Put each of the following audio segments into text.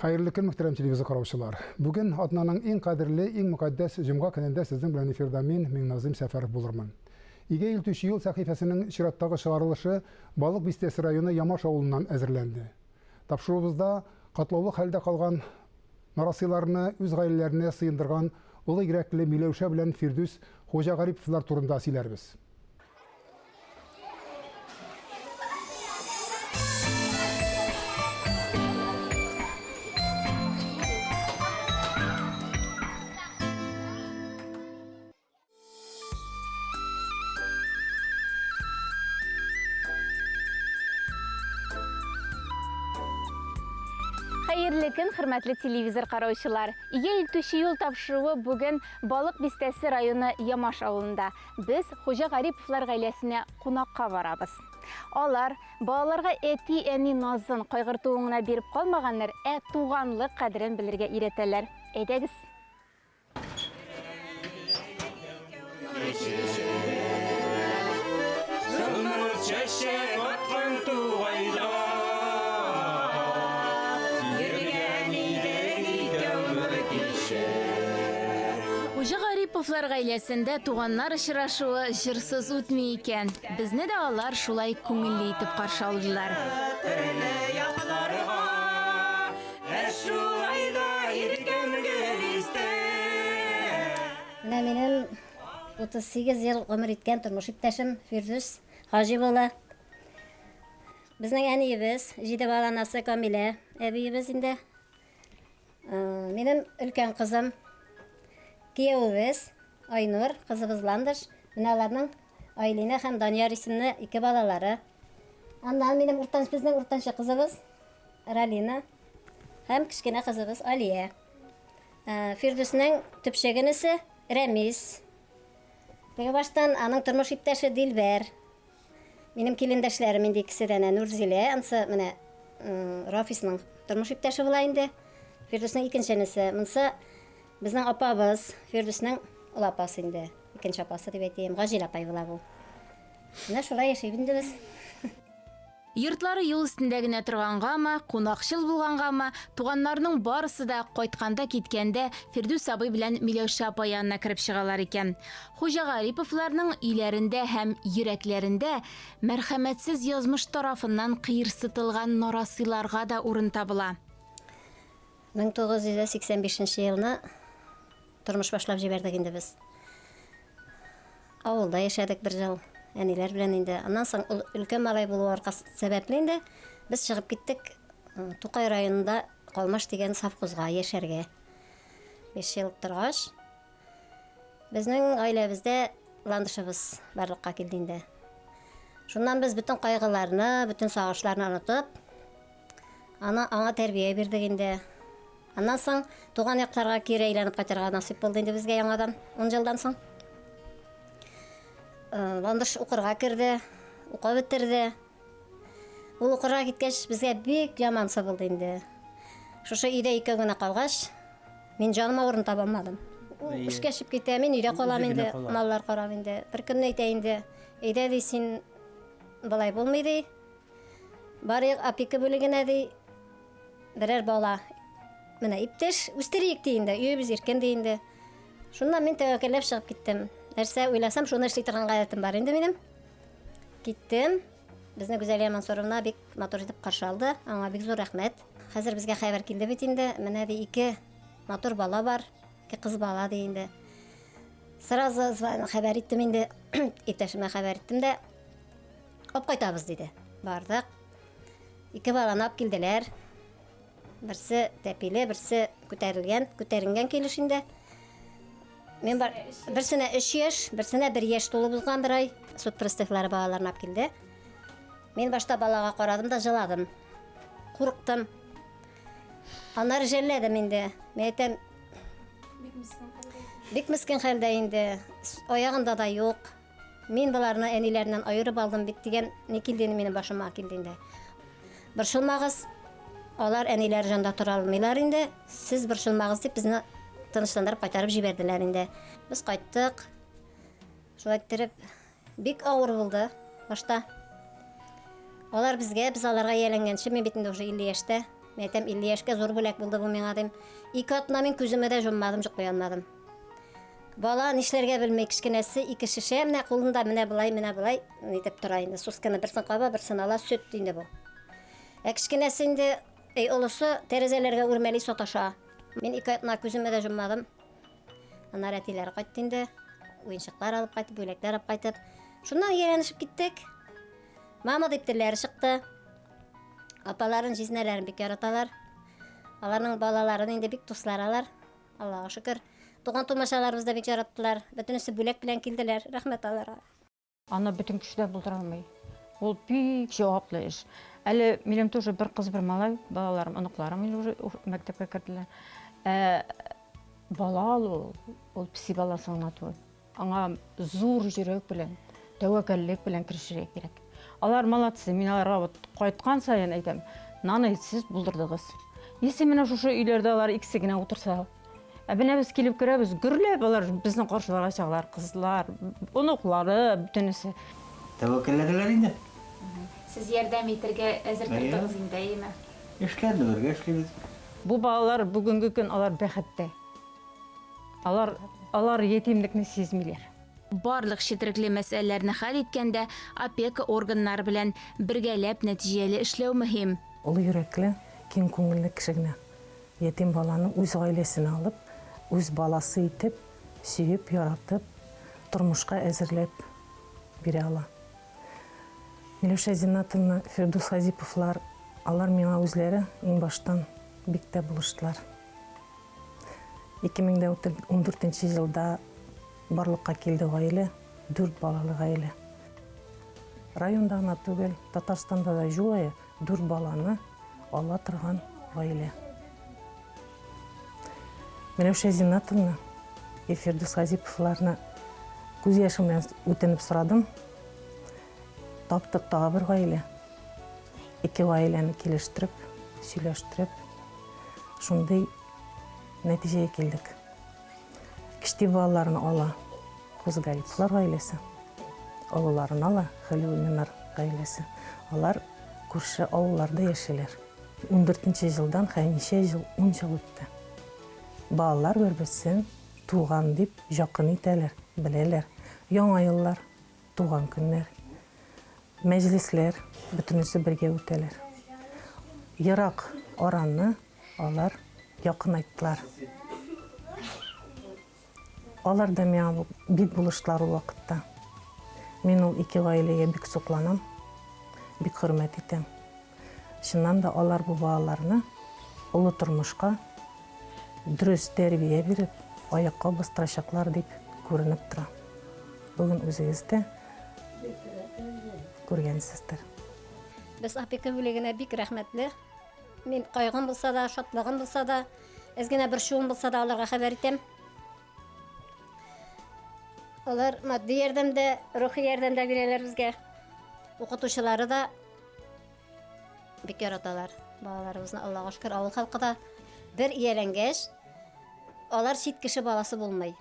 Хәерле көн, мөхтәрәм телевизор караучылар. Бүген атнаның иң кадерле, иң мөкатдәс җомга көнендә сезнең белән эфирда мин, Миңназыйм Сәфәров булырмын. Игә илтүче юл сәхифәсенең чираттагы чыгарылышы Балык Бистәсе районы Ямаш авылыннан әзерләнде. Тапшыруыбызда катлаулы хәлдә калган нарасыйларны үз гаиләләренә сыендырган олы йөрәкле Миләүшә белән Фирдүс Хуҗагариповлар турында сөйләрбез. Хәерле көн, хөрмәтле телевизор караучылар. Игә илтүче юл тапшыруы бүген Балык Бистәсе районы Ямаш авылында. Без Хуҗа Гариповлар гаиләсенә кунакка барабыз. Алар балаларга әти-әни назын, кайгыртуын гына биреп калмаганнар, ә туганлык кадерен белергә өйрәтәләр. Әйдәгез! Чәчәк аткан тугайда Йөргән идек икәү бер кичә. Хуҗа Гариповлар гаиләсендә туганнар очрашуы җырсыз үтми икән. Безне дә алар шулай күңелле итеп каршы алдылар. Төрле якларга, ә шулай да иркәм гел истә. Менә минем 38 ел гомер иткән тормыш иптәшем Фирдүс Хаҗи була. Безнең әниебез, җиде бала анасы Камилә әбиебез инде. Минем өлкән кызым, киявебез Айнур, кызыбыз Ландыш. Менә аларның Айлина һәм Данияр исемле ике балалары. Аннан минем уртанчы, безнең уртанчы кызыбыз Ралина һәм кечкенә кызыбыз Алия. Фирдүснең төпчек энесе Рәмис. Теге баштан аның тормыш иптәше Дилбәр. Минем килендәшләрем инде икесе дә, Нурзилә, ансы менә Рафисның тормыш иптәше була инде. Фирдүснең икенче энесе. Монсы безнең апабыз, Фирдүснең олы апасы инде. Икенче апасы дип әйтәем, Гаҗил апай була бу. Менә шулай яшибез инде без. Йортлары юл өстендә генә торгангамы, кунакчыл булгангамы, туганнарның барысы да кайтканда-киткәндә Фирдүс абый белән Миләүшә апа янына кереп чыгалар икән. Хуҗа Гариповларның өйләрендә һәм йөрәкләрендә мәрхәмәтсез язмыш тарафыннан кыерсытылган нарасыйларга да урын табыла. 1985 нче елны тормыш башлап җибәрдек инде без. Авылда яшәдек бер ел, әниләр белән инде. Аннан соң ул өлкән малай булу аркасы сәбәпле инде без чыгып киттек Тукай районында Калмаш дигән совхозга яшәргә. 5 ел торгач, безнең гаиләбездә ландышыбыз барлыкка килде инде. Шуннан без бөтен кайгыларны, бөтен сагышларны онытып, аны аңа тәрбия бирдек инде. Аннан соң туган якларга кире әйләнеп кайтырга насыйп булды инде безгә яңадан, ун елдан соң. Э, Ландыш укырга керде, укып бетерде. Ул укырга киткәч, безгә бик ямансы булды инде. Шушы өйдә икәү генә калгач, мин җаныма урын таба алмадым. Ул эшкә чыгып китә, мин өйдә калам инде, маллар карап инде. Бер көнне әйтә инде, әйдә ди, син болай булмый ди. Барыйк опека бүлегенә ди. Берәр бала. Менә иптәш үстерик ди инде, өебез иркен ди инде. Шуннан мин тәвәккәлләп чыгып киттем. Нәрсә уйласам, шуны эшли торган гадәтем бар инде минем. Киттем. Безне Гүзәлия Мансуровна бик матур итеп каршы алды. Аңа бик зур рәхмәт. Хәзер безгә хәбәр килде бит инде. Менә ди ике матур бала бар, ике кыз бала ди инде. Сразу хәбәр иттем инде, иптәшемә хәбәр иттем дә, алып кайтабыз диде. Бардык. Ике баланы алып килделәр. Берсе тәпиле, берсе күтәрелгән, күтәренгән килеш инде. Мин бар, берсенә 3 яшь, берсенә 1 яшь тулып узган бер ай. Суд приставлары балаларны алып килде. Мин башта балага карадым да җыладым. Курыктым. Аннары жәлләдем инде. Мин әйтәм, бик мескен хәлдә инде. Аягында да юк. Мин боларны әниләреннән аерып алдым бит дигән ни килде инде минем башыма килде инде. Борчылмагыз, алар әниләре җанда тора алмыйлар инде, сез борчылмагыз дип безне тынычландырып кайтарып җибәрделәр инде. Без кайттык. Шулай иттереп, бик авыр булды башта. Алар безгә, без аларга ияләнгәнче, мин бит инде уже 50 яшьтә. Мин әйтәм, 50 яшькә зур бүләк булды бу миңа дим. Ике атна мин күземә дә җоммадым, йоклый алмадым. Бала нишләргә белми, кечкенәсе ике шешә менә кулында менә болай, менә болай нитеп тора инде. Сосканы берсен каба, берсен ала, сөт инде бу. Ә кечкенәсе инде, әй олысы тәрәзәләргә үрмәли саташа. Мин ике атна күземә дә җоммадым. Аннары әтиләре кайтты инде. Уенчыклар алып кайтып, бүләкләр алып кайтып. Шуннан ияләнешеп киттек. Мама дип телләре чыкты. Апаларын, җизнәләрен бик яраталар. Аларның балаларын инде бик дуслар алар. Аллага шөкер. Туган тумачаларыбыз да бик яраттылар. Бөтенесе бүләк белән килделәр. Рәхмәт аларга. Аны бөтен кеше дә булдыра алмый. Ул бик җаваплы эш. Әле минем тоже бер кыз, бер малай, балаларым, оныкларым инде уже мәктәпкә керделәр. Ә бала алу ул песи баласы гына түгел. Аңа зур йөрәк белән, тәвәккәллек белән керешергә кирәк. Алар молодцы, мин аларга вот кайткан саен әйтәм, наны сез булдырдыгыз. Если менә шушы өйләрдә алар икесе генә утырса, ә менә без килеп керәбез, гөрләп алар безне каршыларга чыгалар, кызлар, оныклары, бөтенесе. Тәвәккәлләделәр инде. Сез ярдәм итәргә әзер тордыгыз инде, әйеме? Эшләрне бергә эшлибез. Бу балалар бүгенге көн алар бәхеттә. Алар, алар ятимлекне сизмиләр. Барлык четерекле мәсьәләләрне хәл иткәндә опека органнары белән бергәләп нәтиҗәле эшләү мөһим. Олы йөрәкле, киң күңелле кеше генә ятим баланы үз гаиләсенә алып, үз баласы итеп, сөеп, яратып, тормышка әзерләп бирә ала. Миләүшә Зиннатовна, Фирдүс Хазиповлар, алар миңа үзләре иң баштан бик тә булыштылар. 2014 елда барлыкка килде гаилә, дүрт балалы гаилә. Районда гына түгел, Татарстанда да җулае дүрт баланы ала торган гаилә. Миләүшә Зиннатовна и Фирдүс Газиповларны күз яшем белән үтенеп сорадым. Таптык тагы бер гаилә. Ике гаиләне килештереп, сөйләштереп, шундый нәтиҗәгә килдек. Кечти балаларын ала Кузгалиевлар гаиләсе, олыларын ала Хәлиуллиннар гаиләсе. Алар күрше авылларда яшиләр. 14 елдан хәй ничә ел, 10 ел үтте. Балалар бер-берсен туган дип якын итәләр, беләләр. Яңа еллар, туган көннәр, мәҗлесләр бөтенесе бергә үтәләр. Ерак араны алар якынайттылар. Алар да миңа бик булыштылар ул вакытта. Мин ул ике гаиләгә бик сокланам, бик хөрмәт итәм. Чыннан да алар бу балаларны олы тормышка дөрес тәрбия биреп, аякка бастырачаклар дип күренеп тора. Бүген үзегез дә күргәнсездер. Без опека бүлегенә бик рәхмәтле. Мин кайгым булса да, шатлыгым булса да, әз генә борчуым булса да аларга хәбәр итәм. Алар матди ярдәм дә, рухи ярдәм дә бирәләр безгә. Укытучылары да бик яраталар балаларыбызны. Аллага шөкер, авыл халкы да бер ияләнгәч, алар чит кеше баласы булмый.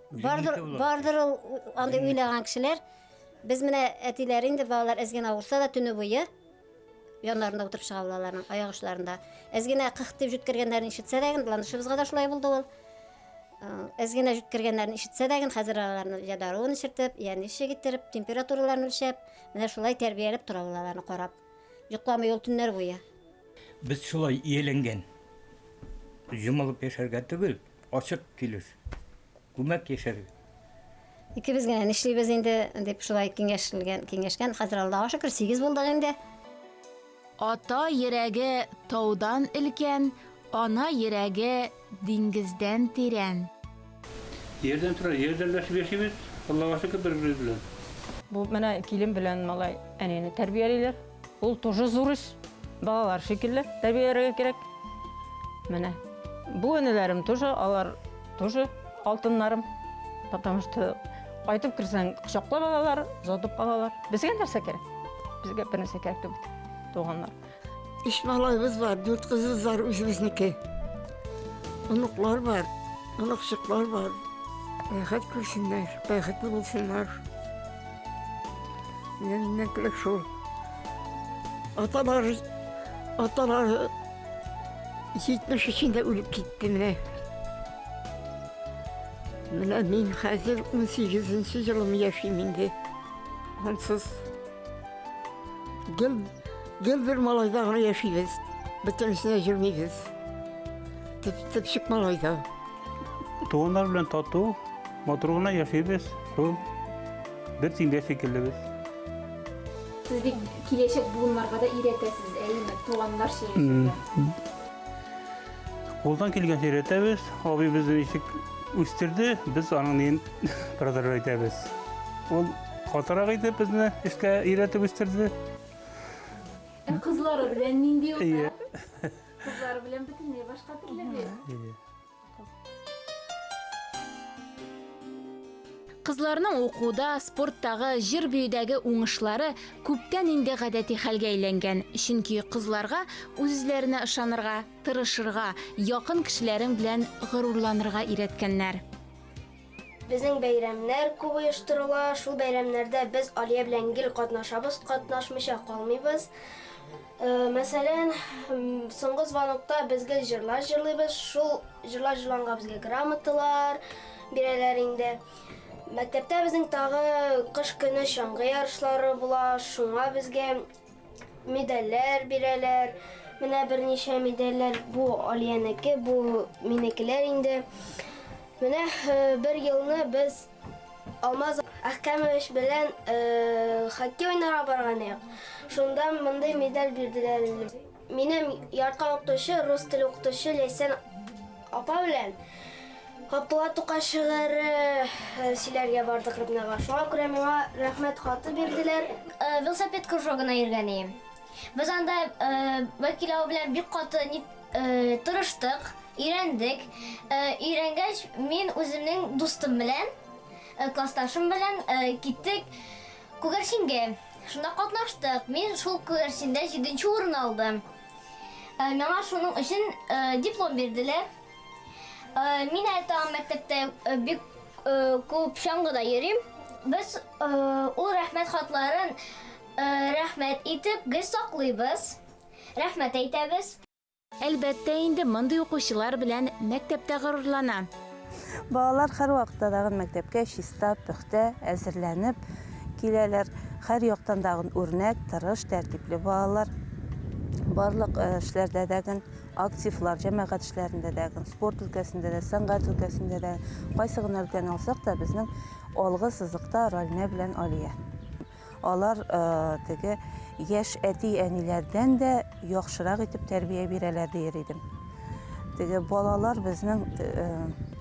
Бардыр, бардыр ул андый уйлаган кешеләр. Без менә әтиләре инде балалар әз генә авырса да төне буе яннарында утырып чыга аларның аяк очларында. Әз генә кых дип җүткергәннәрен ишетсә дә, ландышыбызга да шулай булды ул. Әз генә җүткергәннәрен ишетсә дә, хәзер аларны я даруын эчертеп, я ничек иттереп, температураларын үлчәп, менә шулай тәрбияләп тора аларны карап. Йокламый ул төннәр буе. Без шулай ияләнгән. Йомылып яшәргә түгел, ачык килеш. Күмәк яшәргә. Икебез генә нишлибез инде дип шулай киңәшелгән, киңәшкән. Хәзер Аллага шөкер, сигез булдык инде. Ата йөрәге таудан өлкән, ана йөрәге диңгездән тирән. Ярдәм тора, ярдәмләшеп яшибез, Аллага шөкер, бер-беребез белән. Бу менә килен белән малай әнине тәрбиялиләр. Ул тоже зур эш. Балалар шикелле тәрбияләргә кирәк. Менә. Бу энеләрем тоже, алар тоже алтыннарым. Потому что кайтып керсәң, кочаклап алалар, озатып калалар. Безгә нәрсә кирәк? Безгә бер нәрсә кирәк түгел, туганнар. Өч малайыбыз бар, дүрт кызыбыз бар үзебезнеке. Оныклар бар, оныкчыклар бар. Рәхәт күрсеннәр, бәхетле булсыннар. Миннән килеп шул. Аталар, Аталары 73-ендә үлеп китте менә. Менә мин хәзер 18 елым яшим инде. Ансыз гел гел бер малайда гына яшибез. Бөтенесенә йөрмибез. Төп, төпчек малайда. Туганнар белән тату, матур гына яшибез. Шул бер семья шикелле без. Сез бит киләчәк буыннарга да өйрәтәсез, әйеме? Туганнарча яшәргә. Кулдан килгәнчә өйрәтәбез. Абый безне ничек үстерде, без аның ниен продолжать итәбез. Ул катырак итеп безне эшкә өйрәтеп үстерде. Ә кызлары белән нинди ул? Әйе. Кызлары белән бөтенләй башка төрле бит. Әйе. Кызларның укуда, спорттагы, җыр-биюдәге уңышлары күптән инде гадәти хәлгә әйләнгән. Чөнки кызларга үз-үзләренә ышанырга, тырышырга, якын кешеләрең белән горурланырга өйрәткәннәр. Безнең бәйрәмнәр күп оештырыла. Шул бәйрәмнәрдә без Алия белән гел катнашабыз, катнашмыйча калмыйбыз. Мәсәлән, соңгы звонокта без гел җырлар җырлыйбыз. Шул җырлар җырланга безгә грамоталар бирәләр инде. Мәктәптә безнең тагы кыш көне чаңгы ярышлары була, шуңа безгә медальләр бирәләр. Менә берничә медальләр, бу Алиянеке, бу минекеләр инде. Менә бер елны без Алмаз Әхкәмович белән хоккей уйнарга барган идек. Шунда мондый медаль бирделәр инде. Минем яраткан укытучы, рус теле укытучы Ләйсән апа белән Габдулла Тукай шигыре сөйләргә бардык Рыбнага. Шуңа күрә миңа рәхмәт хаты бирделәр. Велосипед кружогына йөргән идем. Без анда Вәкил абый белән бик каты тырыштык, өйрәндек. Өйрәнгәч, мин үземнең дустым белән, классташым белән киттек Күгәрченгә. Шунда катнаштык. Мин шул күгәрчендә җиденче урын алдым. Миңа шуның өчен диплом бирделәр. Мин әле тагын мәктәптә бик күп чаңгыда йөрим. Без ул рәхмәт хатларын рәхмәт итеп гел саклыйбыз. Рәхмәт әйтәбез. Әлбәттә инде, мондый укучылар белән мәктәп тә горурлана. Балалар һәрвакытта дагын мәктәпкә чиста, пөхтә, әзерләнеп киләләр. Һәр яктан дагын үрнәк, тырыш, тәртипле балалар. Барлык эшләрдә дәген активлар, җәмәгать эшләрендә дә, спорт өлкәсендә дә, сәнгать өлкәсендә дә, кайсы гына өлкәне алсак та, безнең алгы сызыкта Ралинә белән Алия. Алар теге яшь әти-әниләрдән дә яхшырак итеп тәрбия бирәләр диер идем. Теге балалар безнең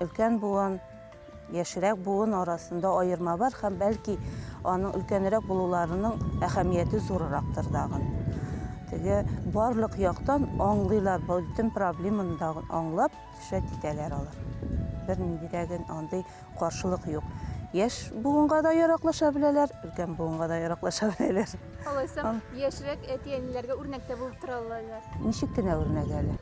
өлкән буын, яшьрәк буын арасында аерма бар һәм бәлки аның өлкәнрәк булуларының әһәмияте зуррактыр дагын. Теге барлык яктан аңлыйлар, бөтен проблеманы дагын аңлап төшә китәләр алар. Бернинди дә андый каршылык юк. Яшь буынга да яраклаша беләләр, өлкән буынга да яраклаша беләләр. Алайса, яшьрәк әти-әниләргә үрнәк тә булып тора алалар. Ничек кенә үрнәк әле.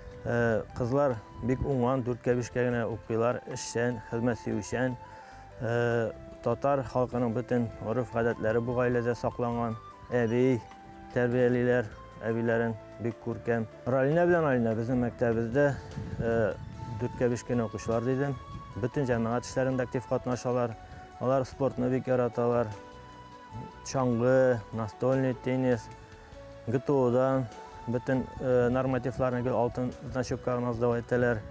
Кызлар бик уңган, дүрткә бишкә генә укыйлар, эшчән, хезмәт сөючән. Татар халкының бөтен гореф-гадәтләре бу гаиләдә сакланган. Әби тәрбиялиләр, әбиләрен бик күркәм. Ралинә белән Алинә безнең мәктәбебездә дүрткә бишкә генә укучылар дидем. Бөтен җәмәгать эшләрендә актив катнашалар. Алар спортны бик яраталар. Чаңгы, настольный теннис, ГТОдан бөтен нормативларны гел алтын значокка гына сдавать итәләр.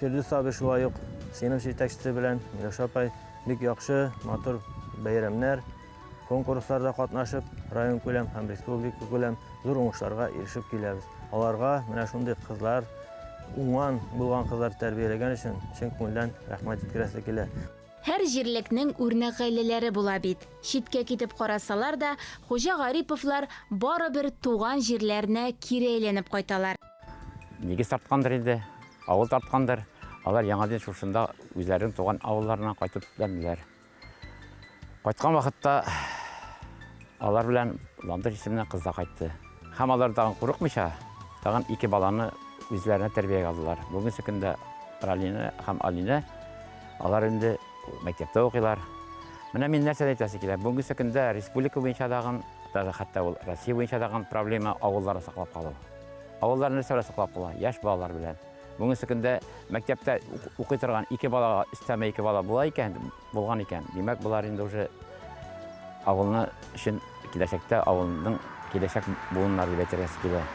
Фирдүс абый шулай ук сыйныф җитәкчесе белән Миләүшә апай бик яхшы, матур бәйрәмнәр, конкурсларда катнашып, районкүләм һәм республикакүләм зур уңышларга ирешеп киләбез. Аларга менә шундый кызлар, уңган, булган кызлар тәрбияләгән өчен чын күңелдән рәхмәт җиткерәсе килә. Һәр җирлекнең үрнәк гаиләләре була бит. Читкә китеп карасалар да, хуҗа Гариповлар барыбер туган җирләренә кире әйләнеп кайталар. Нигез тарткандыр инде, авыл тарткандыр. Алар яңадан шушында үзләренең туган авылларына кайтып төпләнделәр. Кайткан вакытта алар белән Ландыш исемле кыз да кайтты. Һәм алар тагын курыкмыйча, тагын ике баланы үзләренә тәрбиягә алдылар. Бүгенге көндә Ралина һәм Алинә алар инде мәктәптә укыйлар. Менә мин нәрсә әйтәсе килә. Бүгенге көндә республика буенча тагын, Даже хәтта ул Россия буенча дагы проблема авылларны саклап калу. Авыллар нәрсә белән саклап кала? Яшь балалар белән. Бүгенге көндә мәктәптә укый торган ике балага өстәмә ике бала була икән, булган икән, димәк, болар инде уже авылны өчен киләчәктә авылның киләчәк буыннары дип әйтергә килә.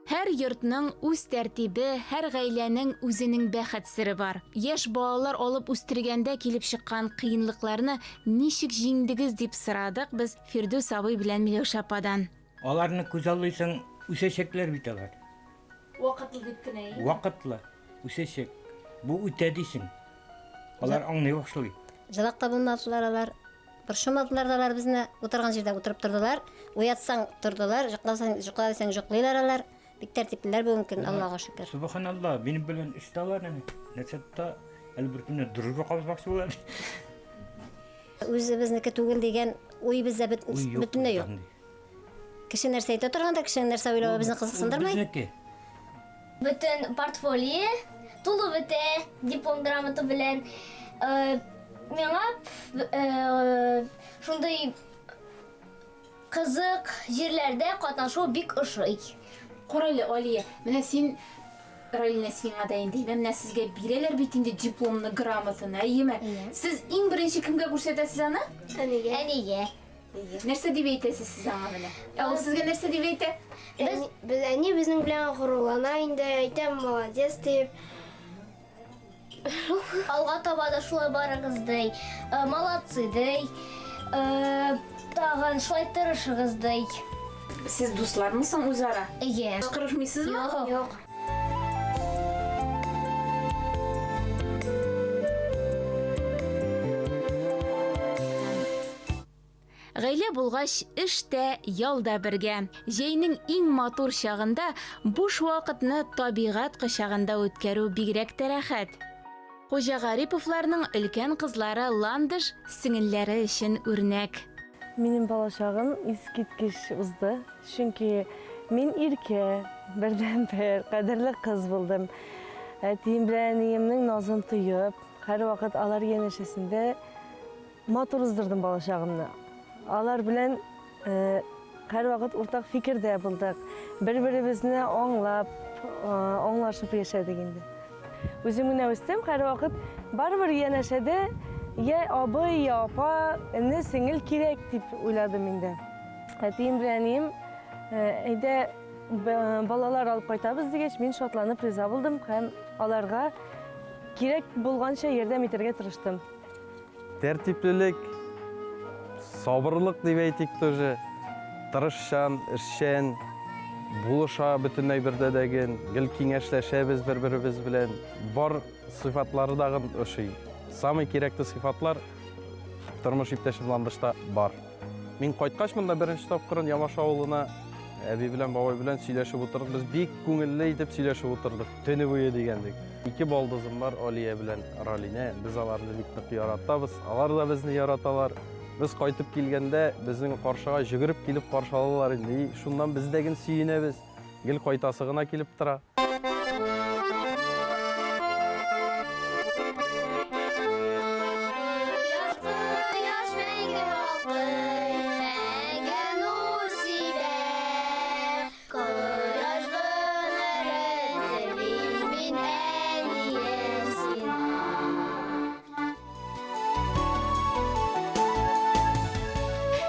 Һәр йортның үз тәртибе, һәр гаиләнең үзенең бәхет сере бар. Яшь балалар алып үстергәндә килеп чыккан кыенлыкларны ничек җиңдегез дип сорадык без Фирдүс абый белән Миләүшә ападан. Аларны күзаллыйсың, үсәчәкләр бит алар. Вакытлы дип кенә, әйеме? Вакытлы, үсәчәк. Бу үтә дисең. Алар аңлый башлый. Җылак та булмадылар алар. Борчымадылар да алар безне. Утырган җирдә утырып тордылар. Уятсаң, тордылар. Җокласаң, җокла дисәң, җоклыйлар алар. Бик тәртиплеләр бүгенге көн, Аллага шөкер. Субханалла, минем белән эштә алар әнә. Нәрсә тота, әле бер көнне дружба кабызмакчы була. Үзебезнеке түгел дигән уй бездә бөтенләй юк. Кеше нәрсә әйтә торгандыр, кешенең нәрсә уйлавы безне кызыксындырмый. Безнеке. Бөтен портфолио тулы бетә диплом грамота белән. Э, миңа э, шундый кызык җирләрдә катнашу бик ошый. Карале, Алия, менә син Ралина сиңа да инде, менә сезгә бирәләр бит инде дипломны, грамотаны, әйеме? Сез иң беренче кемгә күрсәтәсез аны? Әнигә. Әнигә. Нәрсә дип әйтәсез сез аңа менә? Ә ул сезгә нәрсә дип әйтә? Без, без әни безнең белән горурлана инде, әйтә, молодец дип. Алга таба да шулай барыгыз ди, э, молодцы ди, э, тагын шулай тырышыгыз ди. Сез дуслармы соң үзара? Әйе. Кычкырышмыйсызмы? Юк. Гаилә булгач, эш тә, ял да бергә. Җәйнең иң матур чагында буш вакытны табигать кочагында үткәрү бигрәк тә рәхәт. Хуҗа Гариповларның өлкән кызлары Ландыш сеңелләре өчен үрнәк. Минем балачагым искиткеч узды, чөнки мин иркә, бердәнбер, кадерле кыз булдым. Әтием белән әниемнең назын тоеп, һәрвакыт алар янәшәсендә Матур уздырдым балачагымны. Алар белән һәрвакыт уртак фикердә булдык. Бер-беребезне аңлап, аңлашып яшәдек инде. Үзем генә үстем, һәрвакыт барыбер янәшәдә я абый, я апа, эне, сеңел кирәк дип уйладым инде. Әтием белән әнием әйдә балалар алып кайтабыз дигәч, мин шатланып риза булдым һәм аларга кирәк булганча ярдәм итәргә тырыштым. Тәртиплелек, сабырлык дип әйтик тоже. Тырышчан, эшчән, булыша бөтен әйбердә дә гел, гел киңәшләшәбез бер-беребез белән. Бар сыйфатлары дагын ошый. Самый кирәкле сыйфатлар тормыш иптәшем Ландышта бар. Мин кайткач монда беренче тапкырын Ямаш авылына әби белән бабай белән сөйләшеп утырдык. Без бик күңелле итеп сөйләшеп утырдык. Төне буе дигәндек. Ике балдызым бар, Алия белән Ралинә. Без аларны бик нык яратабыз. Алар да безне яраталар. Без кайтып килгәндә, безнең каршыга җөгереп килеп каршы алалар инде. И шуннан без дә гел сөенәбез. Гел кайтасы гына килеп тора. Кояш мәңге балкый, мәңге нур сибә. Кояш гомерен телим мин, әнием, сиңа.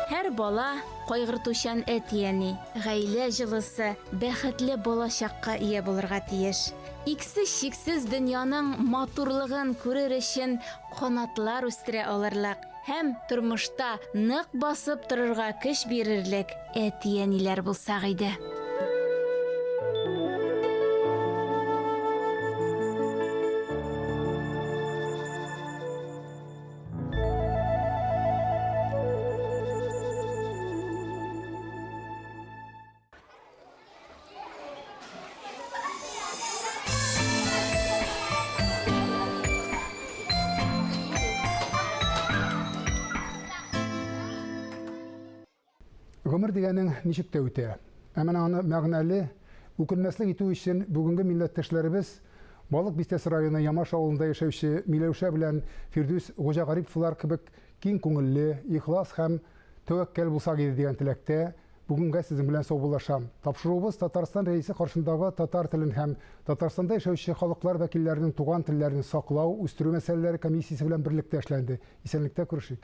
Һәр бала кайгыртучан әти-әни, гаилә җылысы, бәхетле балачакка ия булырга тиеш. Иксез-чиксез дөньяның матурлыгын күрер өчен канатлар үстерә алырлык һәм тормышта нык басып торырга көч бирерлек әти-әниләр булсак иде. Гомер дигәнең ничек тә үтә. Ә менә аны мәгънәле, үкенмәслек итү өчен бүгенге милләттәшләребез Балык Бистәсе районы Ямаш авылында яшәүче Миләүшә белән Фирдүс Хуҗагариповлар кебек киң күңелле, ихлас һәм тәвәккәл булсак иде дигән теләктә, бүгенгә сезнең белән саубуллашам. Тапшыруыбыз Татарстан Рәисе каршындагы татар телен һәм Татарстанда яшәүче халыклар вәкилләренең туган телләрен саклау, үстерү мәсьәләләре комиссиясе белән берлектә эшләнде. Исәнлектә күрешик.